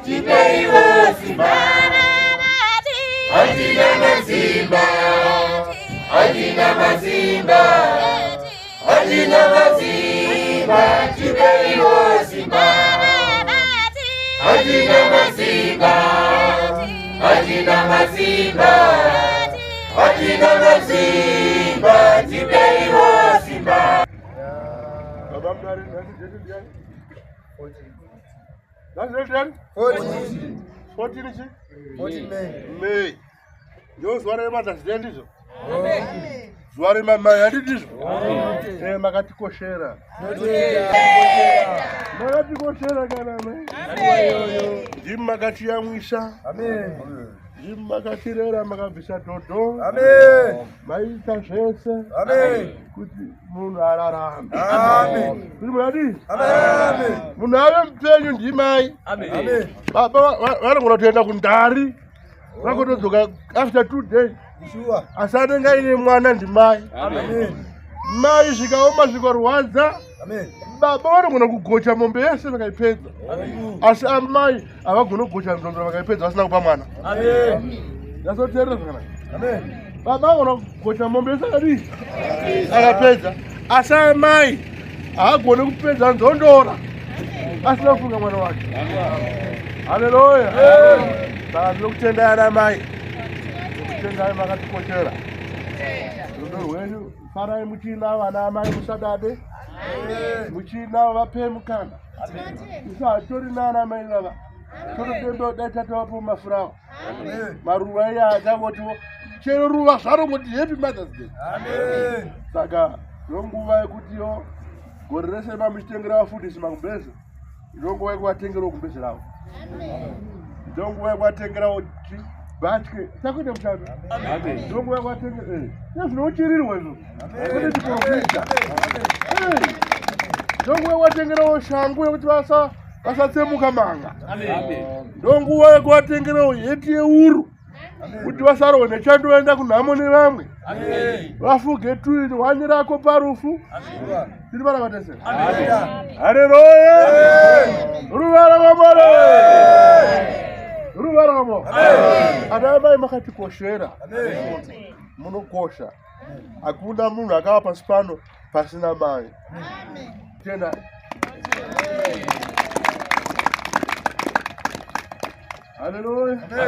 Tipeiwo simba. Hatina masimba. Hatina masimba. Hatina masimba. Tipeiwo simba. Hatina masimba. Hatina masimba. Hatina masimba. Tipeiwo simba. Baba mudare, nhasi date ndiani? Nhasi date ndiani? 14 chi? May. Ndio zuva reMother's Day ndizvo? Zuva remamai handiti izvo? Eh, makatikoshera. Makatikoshera kana mai. Ndimi makatiyamwisa. Ndimi makatirera, makabvisa dhodho. Maita zvese kuti munhu ararame. Kuti munhu adii? Munhu ave mupenyu ndimai. Baba vanogona kutoenda kundari vakotodzoka after 2 days, asi anenge aine mwana ndimai. Mai zvikaoma, zvikarwadza, baba vanogona kugocha mombe yese vakaipedza, asi amai havagoni kugocha nzondora vakaipedza vasina kupa mwana. Nyasoteerera zvakanaka. Baba vagona kugocha mombe yese akadii, akapedza, asi amai haagoni kupedza nzondora asina kufunga mwana wake. Haleluya! Saka tinokutendai ana mai, tinokutendai, makatikoshera. Rudo rwenyu, farai muchiina vana amai, musadade muchiinavo, vapei mukana. Isu hatori nana mai vava totodemba dai tatavapo mafurawa, maruva iya achangotiwo chero ruva zvaro ngoti "Happy Mother's Day". Saka ndonguva yekutiyo gore rese mamuchitengera vafundisi magumbeze, ndonguva yekuvatengerawo gumbeze ravo, ndonguva yekuvatengerawo bhatye takuita mushando, ndonguva yekuvatengera nezvinouchirirwa izvo kune chiprofita, ndonguva yekuvatengerawo shangu yekuti vasatsemuka manga, ndonguva yekuvatengerawo heti yeuru kuti vasarohwe nechando vaenda kunhamo nevamwe, vafuge tuini hwani rako parufu. Tiri vana vatese. Haleluya! Ruvara rwamwari, ruvara rwamwari. Ana mai makatikoshera, munokosha. Hakuna munhu akava pasi pano pasina mai. Tenda. Haleluya!